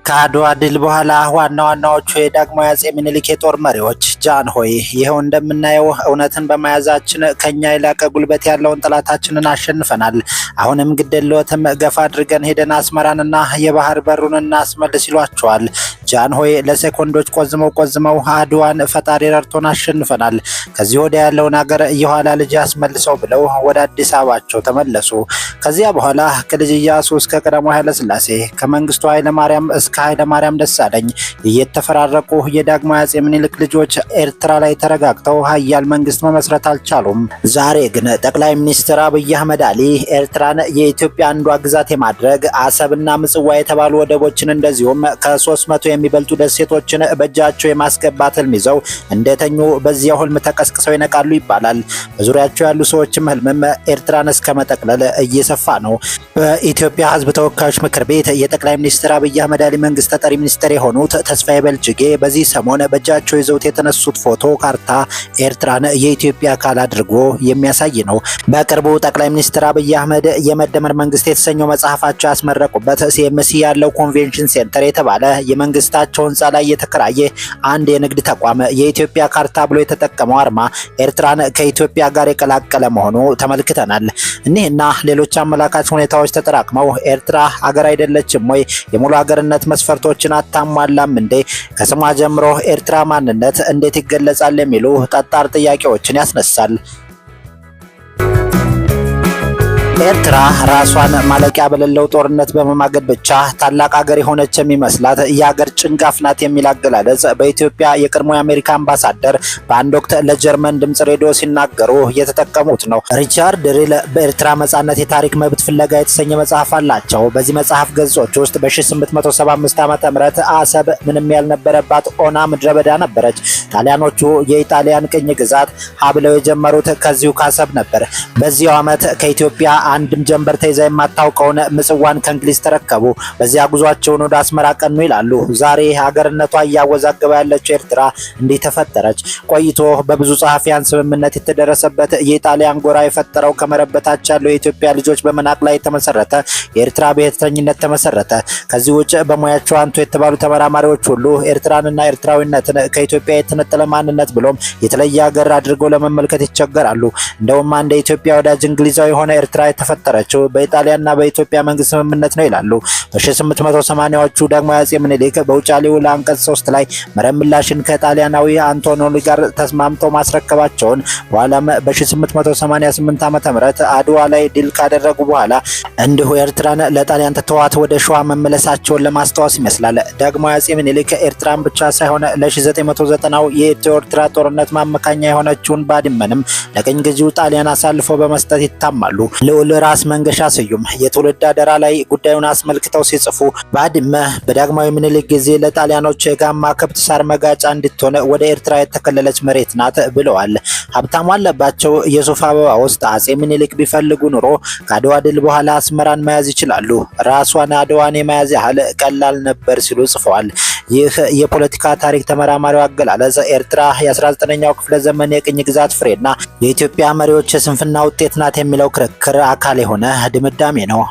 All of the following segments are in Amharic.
ከአድዋ ድል በኋላ ዋና ዋናዎቹ የዳግማዊ አፄ ምኒልክ የጦር መሪዎች ጃንሆይ ይኸው እንደምናየው እውነትን በመያዛችን ከኛ የላቀ ጉልበት ያለውን ጠላታችንን አሸንፈናል። አሁንም ግደለዎትም ገፋ አድርገን ሄደን አስመራንና የባህር በሩን እናስመልስ ይሏቸዋል። ጃንሆይ ለሴኮንዶች ቆዝመው ቆዝመው አድዋን ፈጣሪ ረድቶን አሸንፈናል፣ ከዚህ ወዲያ ያለውን ሀገር የኋላ ልጅ ያስመልሰው ብለው ወደ አዲስ አበባቸው ተመለሱ። ከዚያ በኋላ ከልጅ ኢያሱ እስከ ቀዳማዊ ኃይለሥላሴ፣ ከመንግስቱ ኃይለማርያም እስከ ኃይለማርያም ደሳለኝ እየተፈራረቁ የዳግማዊ አፄ ምኒልክ ልጆች ኤርትራ ላይ ተረጋግተው ሀያል መንግስት መመስረት አልቻሉም። ዛሬ ግን ጠቅላይ ሚኒስትር አብይ አህመድ አሊ ኤርትራን የኢትዮጵያ አንዷ ግዛት የማድረግ፣ አሰብና ምጽዋ የተባሉ ወደቦችን እንደዚሁም ከ300 የሚበልጡ ደሴቶችን በእጃቸው የማስገባት ህልም ይዘው እንደተኙ በዚያው ህልም ተቀስቅሰው ይነቃሉ ይባላል። በዙሪያቸው ያሉ ሰዎችም ህልምም ኤርትራን እስከ መጠቅለል እየሰፋ ነው። በኢትዮጵያ ህዝብ ተወካዮች ምክር ቤት የጠቅላይ ሚኒስትር አብይ አህመድ አሊ መንግስት ተጠሪ ሚኒስትር የሆኑት ተስፋዬ በልጅጌ በዚህ ሰሞን በእጃቸው ይዘውት የተነሱት ፎቶ ካርታ ኤርትራን የኢትዮጵያ አካል አድርጎ የሚያሳይ ነው። በቅርቡ ጠቅላይ ሚኒስትር አብይ አህመድ የመደመር መንግስት የተሰኘው መጽሐፋቸው ያስመረቁበት ሲኤምሲ ያለው convention center የተባለ የመንግስታቸው ህንፃ ላይ የተከራየ አንድ የንግድ ተቋም የኢትዮጵያ ካርታ ብሎ የተጠቀመው አርማ ኤርትራን ከኢትዮጵያ ጋር የቀላቀለ መሆኑ ተመልክተናል። እኒህና ሌሎች አመላካች ሁኔታዎች ተጠራቅመው ኤርትራ አገር አይደለችም ወይ? የሙሉ አገርነት መስፈርቶችን አታሟላም እንዴ? ከስሟ ጀምሮ ኤርትራ ማንነት እንዴት ይገለጻል? የሚሉ ጠጣር ጥያቄዎችን ያስነሳል። ኤርትራ ራሷን ማለቂያ በሌለው ጦርነት በመማገድ ብቻ ታላቅ ሀገር የሆነች የሚመስላት የሀገር ጭንጋፍ ናት የሚል አገላለጽ በኢትዮጵያ የቀድሞ የአሜሪካ አምባሳደር በአንድ ወቅት ለጀርመን ድምጽ ሬዲዮ ሲናገሩ የተጠቀሙት ነው። ሪቻርድ ሪል በኤርትራ ነጻነት የታሪክ መብት ፍለጋ የተሰኘ መጽሐፍ አላቸው። በዚህ መጽሐፍ ገጾች ውስጥ በ1875 ዓ.ም አሰብ ምንም ያልነበረባት ኦና ምድረ በዳ ነበረች። ጣሊያኖቹ የኢጣሊያን ቅኝ ግዛት ሀብለው የጀመሩት ከዚሁ ካሰብ ነበር። በዚያው ዓመት ከኢትዮጵያ አንድም ጀንበር ተይዛ የማታውቀውን ምጽዋን ከእንግሊዝ ተረከቡ። በዚያ ጉዟቸውን ወደ አስመራ ቀኑ ይላሉ። ዛሬ ሀገርነቷ እያወዛገበ ያለችው ኤርትራ እንዲህ ተፈጠረች። ቆይቶ በብዙ ጸሐፊያን ስምምነት የተደረሰበት የኢጣሊያን ጎራ የፈጠረው ከመረብ በታች ያለው የኢትዮጵያ ልጆች በመናቅ ላይ የተመሰረተ የኤርትራ ብሔርተኝነት ተመሰረተ። ከዚህ ውጭ በሙያቸው አንቱ የተባሉ ተመራማሪዎች ሁሉ ኤርትራንና ኤርትራዊነትን ከኢትዮጵያ የተነጠለ ማንነት ብሎም የተለየ ሀገር አድርገው ለመመልከት ይቸገራሉ። እንደውም አንድ የኢትዮጵያ ወዳጅ እንግሊዛዊ የሆነ ኤርትራ የተፈጠረችው በኢጣሊያና በኢትዮጵያ መንግስት ስምምነት ነው ይላሉ። በ1880ዎቹ ደግሞ አፄ ምኒልክ በውጫሌ ውል አንቀጽ 3 ላይ መረብ ምላሽን ከጣሊያናዊ አንቶኖሊ ጋር ተስማምተው ማስረከባቸውን፣ በኋላም በ1888 ዓ.ም አድዋ ላይ ድል ካደረጉ በኋላ እንዲሁ ኤርትራን ለጣሊያን ትተዋት ወደ ሸዋ መመለሳቸውን ለማስታወስ ይመስላል። ዳግማዊ አፄ ምኒልክ ኤርትራን ብቻ ሳይሆን ለ1990ው የኢትዮ ኤርትራ ጦርነት ማመካኛ የሆነችውን ባድመንም ለቅኝ ገዢው ጣሊያን አሳልፎ በመስጠት ይታማሉ። ልዑል ራስ መንገሻ ስዩም የትውልድ አደራ ላይ ጉዳዩን አስመልክተው ሲጽፉ ባድመ በዳግማዊ ምኒልክ ጊዜ ለጣሊያኖች የጋማ ከብት ሳር መጋጫ እንድትሆን ወደ ኤርትራ የተከለለች መሬት ናት ብለዋል። ሀብታሙ አለባቸው የሱፍ አበባ ውስጥ አፄ ምኒልክ ቢፈልጉ ኑሮ ከአድዋ ድል በኋላ አስመራን መያዝ ይችላሉ፣ ራሷን አድዋን የመያዝ ያህል ቀላል ነበር ሲሉ ጽፈዋል። ይህ የፖለቲካ ታሪክ ተመራማሪው አገላለጽ ኤርትራ የ19ኛው ክፍለ ዘመን የቅኝ ግዛት ፍሬና የኢትዮጵያ መሪዎች የስንፍና ውጤት ናት የሚለው ክርክር አካል የሆነ ድምዳሜ ነው።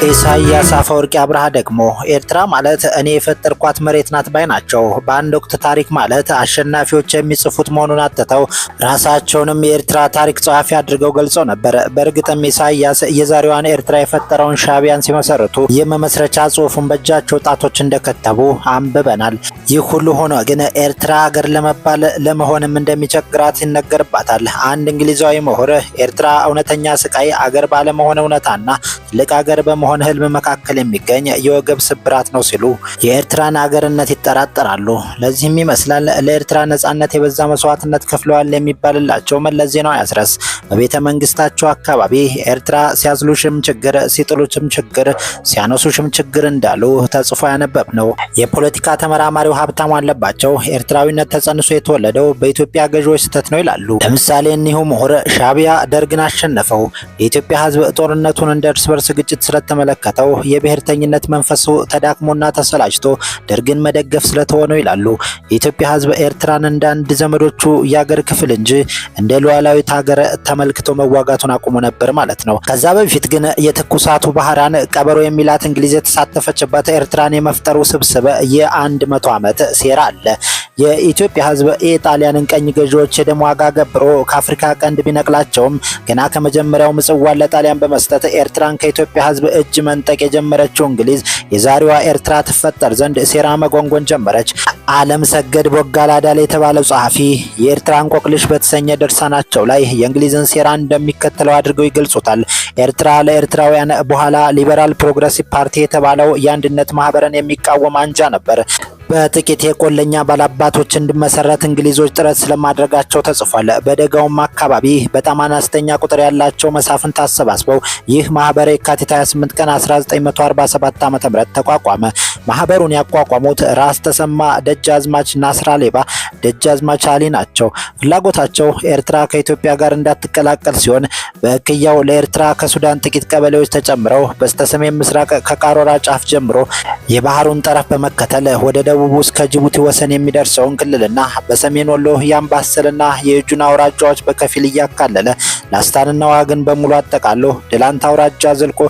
ኢሳያስ አፈወርቂ አብርሃ ደግሞ ኤርትራ ማለት እኔ የፈጠርኳት መሬት ናት ባይ ናቸው። በአንድ ወቅት ታሪክ ማለት አሸናፊዎች የሚጽፉት መሆኑን አትተው ራሳቸውንም የኤርትራ ታሪክ ጸሐፊ አድርገው ገልጸው ነበር። በእርግጥም ኢሳያስ የዛሬዋን ኤርትራ የፈጠረውን ሻዕቢያን ሲመሰርቱ የመመስረቻ ጽሑፉን በእጃቸው ጣቶች እንደከተቡ አንብበናል። ይህ ሁሉ ሆኖ ግን ኤርትራ ሀገር ለመባል ለመሆንም እንደሚቸግራት ይነገርባታል። አንድ እንግሊዛዊ ምሁር ኤርትራ እውነተኛ ስቃይ አገር ባለመሆን እውነታና ትልቅ ሀገር በመሆን ህልም መካከል የሚገኝ የወገብ ስብራት ነው ሲሉ የኤርትራን አገርነት ይጠራጠራሉ። ለዚህም ይመስላል ለኤርትራ ነጻነት የበዛ መስዋዕትነት ከፍለዋል የሚባልላቸው መለስ ዜናዊ አስረስ በቤተ መንግስታቸው አካባቢ ኤርትራ ሲያዝሉሽም ችግር፣ ሲጥሉሽም ችግር፣ ሲያነሱሽም ችግር እንዳሉ ተጽፎ ያነበብ ነው። የፖለቲካ ተመራማሪው ሀብታሙ አለባቸው ኤርትራዊነት ተጸንሶ የተወለደው በኢትዮጵያ ገዢዎች ስህተት ነው ይላሉ። ለምሳሌ እኒሁ ምሁር ሻዕቢያ ደርግን አሸነፈው፣ የኢትዮጵያ ህዝብ ጦርነቱን እንደ እርስ በርስ በርስ ግጭት ስለተመለከተው የብሔርተኝነት መንፈሱ ተዳክሞና ተሰላችቶ ደርግን መደገፍ ስለተወነው ይላሉ። የኢትዮጵያ ሕዝብ ኤርትራን እንደ አንድ ዘመዶቹ የአገር ክፍል እንጂ እንደ ሉዓላዊት ሀገር ተመልክቶ መዋጋቱን አቁሞ ነበር ማለት ነው። ከዛ በፊት ግን የትኩሳቱ ባህራን ቀበሮ የሚላት እንግሊዝ የተሳተፈችበት ኤርትራን የመፍጠሩ ስብስብ የ100 ዓመት ሴራ አለ። የኢትዮጵያ ሕዝብ የጣሊያንን ቀኝ ገዢዎች የደም ዋጋ ገብሮ ከአፍሪካ ቀንድ ቢነቅላቸውም ገና ከመጀመሪያው ምጽዋን ለጣሊያን በመስጠት ኤርትራን ከኢትዮጵያ ሕዝብ እጅ መንጠቅ የጀመረችው እንግሊዝ የዛሬዋ ኤርትራ ትፈጠር ዘንድ ሴራ መጎንጎን ጀመረች። አለም ሰገድ ቦጋለ አዳል የተባለው ጸሐፊ የኤርትራ እንቆቅልሽ በተሰኘ ድርሳናቸው ላይ የእንግሊዝን ሴራ እንደሚከተለው አድርገው ይገልጹታል። ኤርትራ ለኤርትራውያን በኋላ ሊበራል ፕሮግረሲቭ ፓርቲ የተባለው የአንድነት ማህበርን የሚቃወም አንጃ ነበር። በጥቂት የቆለኛ ባላባቶች እንዲመሰረት እንግሊዞች ጥረት ስለማድረጋቸው ተጽፏል። በደጋውም አካባቢ በጣም አነስተኛ ቁጥር ያላቸው መሳፍንት አሰባስበው ይህ ማህበር የካቲት 28 ቀን 1947 ዓ.ም ተቋቋመ። ማህበሩን ያቋቋሙት ራስ ተሰማ፣ ደጃዝማች ናስራ ሌባ፣ ደጃዝማች አሊ ናቸው። ፍላጎታቸው ኤርትራ ከኢትዮጵያ ጋር እንዳትቀላቀል ሲሆን በእክያው ለኤርትራ ከሱዳን ጥቂት ቀበሌዎች ተጨምረው በስተሰሜን ምስራቅ ከቃሮራ ጫፍ ጀምሮ የባህሩን ጠረፍ በመከተል ወደ ደቡብ ውስጥ ከጅቡቲ ወሰን የሚደርሰውን ክልልና በሰሜን ወሎ የአምባሰልና የእጁን አውራጃዎች በከፊል እያካለለ ላስታንና ዋግን በሙሉ አጠቃሎ ደላንታ አውራጃ ዘልቆ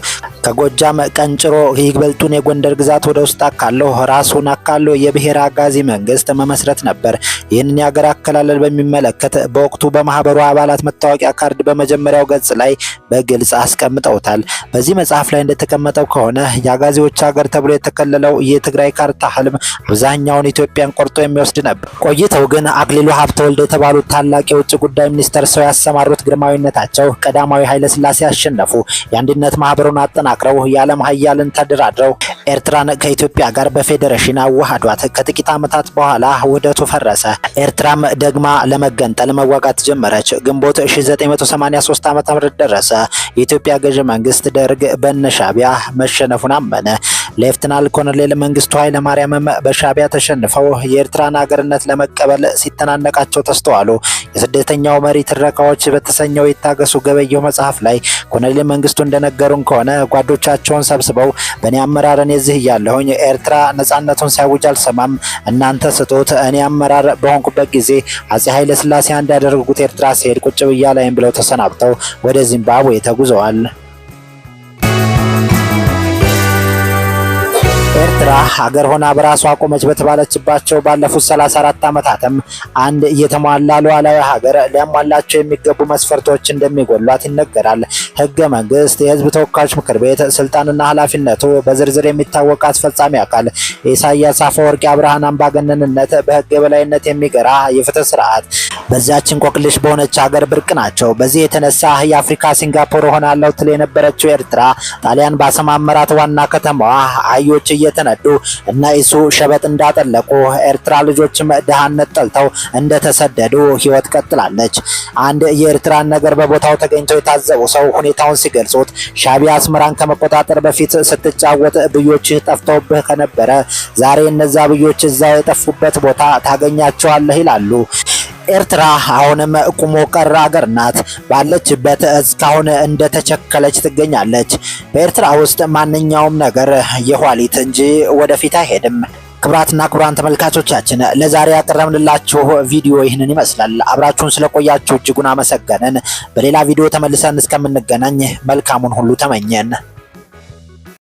ከጎጃም ቀንጭሮ ይበልጡን የጎንደር ግዛት ወደ ውስጥ አካሎ ራሱን አካሎ የብሔር አጋዚ መንግስት መመስረት ነበር። ይህንን የሀገር አከላለል በሚመለከት በወቅቱ በማህበሩ አባላት መታወቂያ ካርድ በመጀመሪያው ገጽ ላይ በግልጽ አስቀምጠውታል። በዚህ መጽሐፍ ላይ እንደተቀመጠው ከሆነ የአጋዚዎች ሀገር ተብሎ የተከለለው የትግራይ ካርታ ህልም አብዛኛውን ኢትዮጵያን ቆርጦ የሚወስድ ነበር። ቆይተው ግን አክሊሉ ሀብተወልድ የተባሉት ታላቅ የውጭ ጉዳይ ሚኒስተር ሰው ያሰማሩት ግርማዊነታቸው ቀዳማዊ ኃይለ ሥላሴ አሸነፉ። የአንድነት ማህበሩን አጠናክረው የዓለም ሀያልን ተደራድረው ኤርትራን ከኢትዮጵያ ጋር በፌዴሬሽን አዋሃዷት። ከጥቂት ዓመታት በኋላ ውህደቱ ፈረሰ። ኤርትራም ደግማ ለመገንጠል መዋጋት ጀመረች። ግንቦት 1983 ዓ.ም ደረሰ። የኢትዮጵያ ገዢ መንግስት ደርግ በነሻቢያ መሸነፉን አመነ። ሌፍትናል ኮሎኔል መንግስቱ ኃይለማርያምም በሻቢያ ተሸንፈው የኤርትራን ሀገርነት ለመቀበል ሲተናነቃቸው ተስተዋሉ። የስደተኛው መሪ ትረካዎች በተሰኘው የታገሱ ገበየሁ መጽሐፍ ላይ ኮሎኔል መንግስቱ እንደነገሩን ከሆነ ጓዶቻቸውን ሰብስበው በእኔ አመራር እኔ እዚህ እያለሁኝ ኤርትራ ነጻነቱን ሲያውጅ አልሰማም፣ እናንተ ስጡት፣ እኔ አመራር በሆንኩበት ጊዜ አጼ ኃይለ ሥላሴ አንድ ያደረጉት ኤርትራ ሲሄድ ቁጭ ብያ ላይም ብለው ተሰናብተው ወደ ዚምባብዌ ተጉዘዋል። ኤርትራ ሀገር ሆና በራሷ ቆመች በተባለችባቸው ባለፉት 34 ዓመታትም አንድ እየተሟላ ሉዓላዊ ሀገር ሊያሟላቸው የሚገቡ መስፈርቶች እንደሚጎሏት ይነገራል። ህገ መንግስት፣ የህዝብ ተወካዮች ምክር ቤት፣ ስልጣንና ኃላፊነቱ በዝርዝር የሚታወቅ አስፈጻሚ አካል፣ የኢሳያስ አፈወርቂ አብርሃን አምባገነንነት በህግ የበላይነት የሚገራ የፍትህ ስርዓት በዚያች እንቆቅልሽ በሆነች ሀገር ብርቅ ናቸው። በዚህ የተነሳ የአፍሪካ ሲንጋፖር ሆናለሁ ትል የነበረችው ኤርትራ ጣሊያን ባሰማመራት ዋና ከተማዋ አህዮች እየተነዱ እና ኢሱ ሸበጥ እንዳጠለቁ ኤርትራ ልጆችም ድሃነት ጠልተው እንደተሰደዱ ህይወት ቀጥላለች። አንድ የኤርትራን ነገር በቦታው ተገኝተው የታዘቡ ሰው ሁኔታውን ሲገልጹት ሻቢያ አስመራን ከመቆጣጠር በፊት ስትጫወት ብዮችህ ጠፍተውብህ ከነበረ ዛሬ እነዛ ብዮች እዛው የጠፉበት ቦታ ታገኛቸዋለህ ይላሉ። ኤርትራ አሁንም ቁሞ ቀር አገር ናት። ባለችበት እስካሁን እንደተቸከለች ትገኛለች። በኤርትራ ውስጥ ማንኛውም ነገር የኋሊት እንጂ ወደፊት አይሄድም። ክቡራትና ክቡራን ተመልካቾቻችን ለዛሬ ያቀረብንላችሁ ቪዲዮ ይህንን ይመስላል። አብራችሁን ስለቆያችሁ እጅጉን አመሰገንን። በሌላ ቪዲዮ ተመልሰን እስከምንገናኝ መልካሙን ሁሉ ተመኘን።